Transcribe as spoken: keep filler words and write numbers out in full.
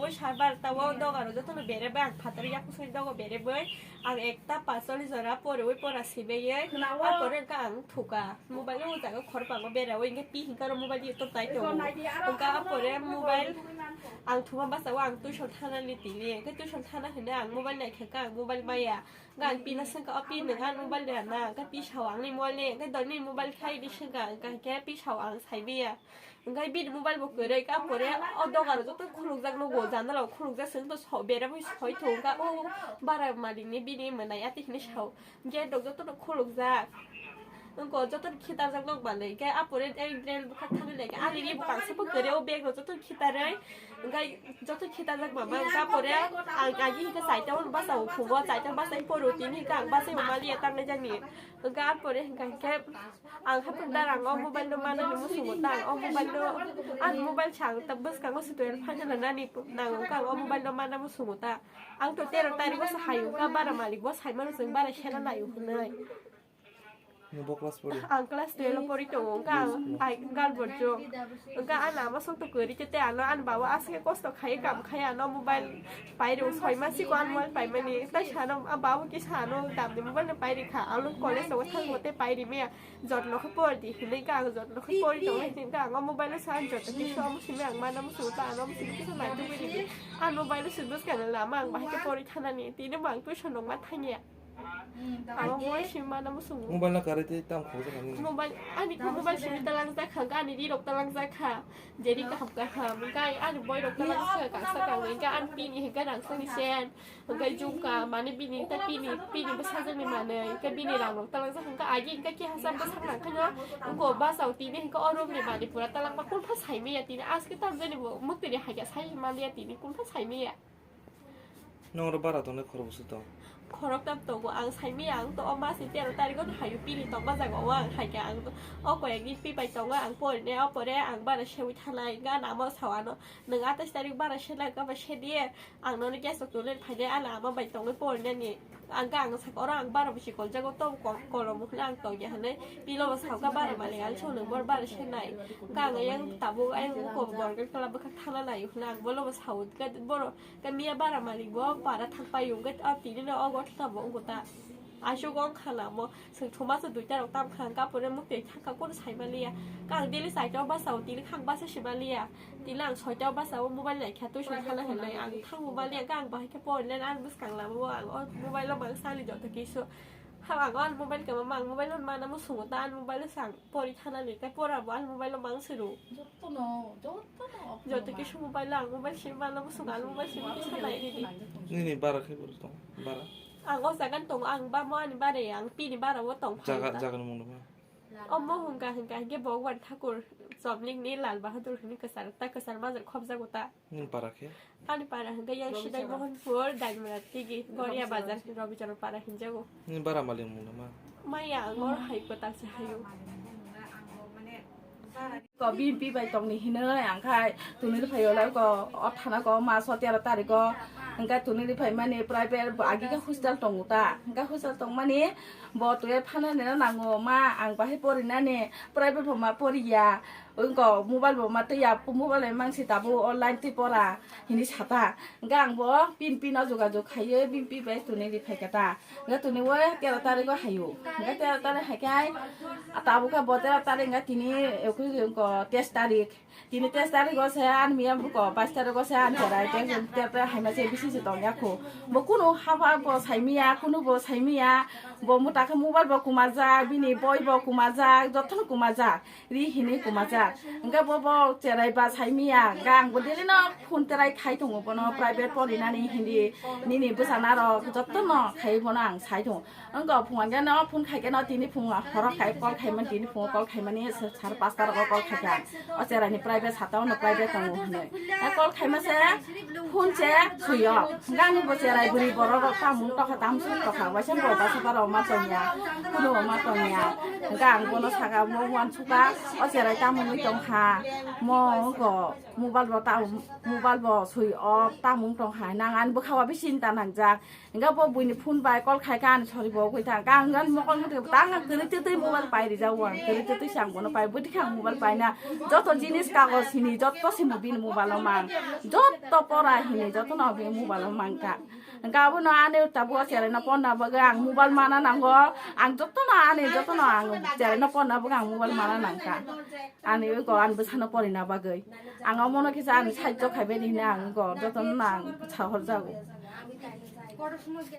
Oi sar barta o doga ro joto no bere bai ang phatar yakusoi dogo bere bai ang ekta pasoli jora pore oi pora sibe ye. Khwna o. Ar pore ka ang thuka. Mobile o jaga khor pango bere oi inge pi hinka ro mobile di to tai to. Ego nai di, aro Ka aro pore aro mobile aro ang thuma basa o ang tuition thana ni tini. Ke tuition thana hene ang mobile nai khe ka ang mobile maya. Ga ang pina sengka o pi nang ang mobile de na. Ga pi sao ang ni mobile ne. Ga doni mobile khai di sengka ga ke pi sao ang sai biya. Hwnkhe bini mobile bo kwrwi, ka pore o dogar joto khulukjak nugo, jandala khulukjak, chwng to so-, bera bai soi thung ka, o bara malik ni bini mwnai ati hinwi sao, gate rok joto no khulukjak. Wngko joto no khitarjak nok manwi, khe a pore ek drain bwkhak thangwi lai khe, ani ni bwkang se bo kwrwi, o bag rok joto khitarwi, hwnkhe joto khitarjak mama, ka pore ang agi hwnkhe chaita o basa o phungo, chaita basa poro tini hwnkhe ang basa o maliya tangnai jani, hwnkhe a pore hwnkhe. Ang haphang darang o mobile no manani musungo ta, ang o mobile no, ang mobile sang ta bwskango se twelve final nani nango ka, ang o mobile no mana musungo ta. Ang to tero tarikh o se hayo ka, bara malik bo sai mano, chwng bara sena nayo hwnwi. Ni bo class pori? Ang class twelve o pori tongo, ka ang ai gal borjo. Ka ang ama sok to kwrwi te ano ang bawa aske kosto khai kam khai ano mobile pai rw soi ma siko ang mobile pai mani. Tai sano ang bawa ki sano dam de mobile no pai ri kha. Ang college o thang mote pai ri me. Jotno khe por di hinwi ka ang jotno khe por di tongwi hinwi ka ang o mobile o sa ang jotno khe so omo simi ang mana musungo ta ano omo simi kisa nai tubui di ang mobile o simi bwskang lama ang bahai khe porwi thanani tini bo ang tuition rok ma thangya ang o mobile simi mana musungo. Mobile no karwi tei tam khobor kha nini? Mobile ani khe mobile simi talang jak kha ani ri rok talang jak kha jeri kaham kaham hwnkhe ani boi rok talang jak kha kangsa kangwi hwnkhe ani pini hwnkhe rang sani sen. Hwnkhe jungka mane bini ta pini, pini bwsajwkni manwi, hwnkhe bini rang rok talangjak, hwnkhe agi hwnkhe kehasa bwsak nangkhaino, wngko bachao tini hwnkhe o room ni manwi pura talangma kunpha saimaya tini, aske tamjani bo mwktwini haikhe sai maliya tini, kunpha saimaya. Nong oro bara tongnai khoroksa tong? Khoroktam tongo, ang saimaya, ang to o masni tero tarikh o haio pini tongma jaga o ang haikhe, ang to o koyekni pi bai tongo, ang porine, o pore ang bara seui thanai, hwnkhe ano amo sao ano, nwng atais tarikh bara sena, hwnkhe bai sedi. Ang nono gas rok tuli phainai, ano ama bai tongwi porinani. Ang khe ang saka oro ang bara bisi koljago, tobo ko-, kolom hwnwi ang tongya hwnwi. Pilo bo sao kha bara malik, ang songno bor bara senai. Khe ang yang tabuk ayang uko borok khe kla bwkhak thana naio hwnwi ang bolo bo sao. Khe boro khe miya bara malik bo para thang paio, khe o tini no o gotha bo wngkha ta. Aswk wng kha lamo. Chwng thuma se duita rok tam kha, hwnkhe apore mwktwi thang kha, kunu sai maliya. Khe ang daily chaita o basa o, tini kha ang basa se maliya. Tini ang soita o basa o mobile nai kha, tuition thana hinwi ang thang mobile ya, khe ang bahai khe porina, ang bwskang lama o ang o mobile o mang sali joto kisu. Ha, ang o ang mobile khe ma, ang mobile o mana musungo ta, ang mobile o sang pori thana ni, khe pora bo ang mobile o mang suru. Jotono, jotono. Joto kisu mobile o ang mobile se mana musungo, ang mobile se kisa nai rini. Nini bara khe boro tong, bara? Ang o jaga ni tongo, ang ba mo ani bara ya, ang pini bara o tong. Jaga, jaga ni mung no ba? Omo hwnka hwnka hinkhe Bhagwan Thakur Chomlikni Lal Bahadur hwnwi kwchar ta, kwchar majra khopjago ta. Nini para khe? Ani para hwnka yang Sidai Mohanpur, Daimura Tigi, Goria Bazar, Robichoro para hinjago. Nini bara malik mung no ma? Maya ang or hai kwtal se hayo. Ko B M P bai tongni hinwi ang khai tunil phaio lai ko o thana ko ma so tero tarikh o hwnka tunil phaimani private bo agi khe hostel tongo ta hwnka hostel tongmani bo twi phana nina nango ma ang bahai porinani private bo ma poriya wngko mobile bo ma twiya mobile bai mangsi tabuk online twi pora hinwi sata hwnka ang bo pin pin o jogajog khaiwi B M P bai tunil phaikha ta. Hwnkhe tini o tero tarikh o haio. Hwnkhe tero tarikh haikhe tabuk khe bo tero tarikh hwnkhe tini ekui wngko teis tarikh. Tini teis tarikh o se ani miya buko bais tarikh o se ani cherai tei tero tero haima se bisi se tongya kho. Bo kunu haba bo saimiya, kunu bo saimiya. Bo muta khe mobile bo kumarjak, bini boi bo kumarjak, jotono kumarjak. Ri hinwi kumarjak. Hwnkhe bo, bo cherai ba saimiya. Hwnkhe ang bo daily no phone terai khai tongo bono private porinani hindi nini bwsana rok jotono khai bono ang sai tongo. Wngkha phungo hwnkhe no phone khaikhe no tini phungo horo khai call khaimani tini phungo call khaimani sar pasta rogo call khaikha. O cherai ni private sata o no private tongo hinwi. Call khaima se phone se sui o. Hwnkhe ani bo cherai bwrwi borok rok tamung tokha tamsuk tokha waisa bo basa borok ma tongya. Kuno ma tongya. Hwnkhe ang bono saka mo uansukha o cherai tamungwi tongkha. Mo wngkha mobile bo ta mobile bo sui o tamung tongkha. Nang ani bwkha o bisi chinta nangjak. Hingke bo buini phone bai call khaikha ani sori bo ugui thang. Ang ani mokol muti tang ang kwrwi twtwi mobile pai rijak o ang kwrwi twtwi se ang bono pai bwtwi khe ang mobile pai. Joto jinis kagoj hini joto se bini mobile o mang. Joto pora hini joto no bini mobile o mangka. Hingke abono ani tabuk o cherai no porna bagwi ang mobile mana nango. Ang joto no ani joto no ang cherai no porna bagwi ang mobile mana nangka. Ani oi go ani bwsano porina bagwi. Ang omono kisa ani sahajjo khaibai di hini ang go joto no ang sahor jago.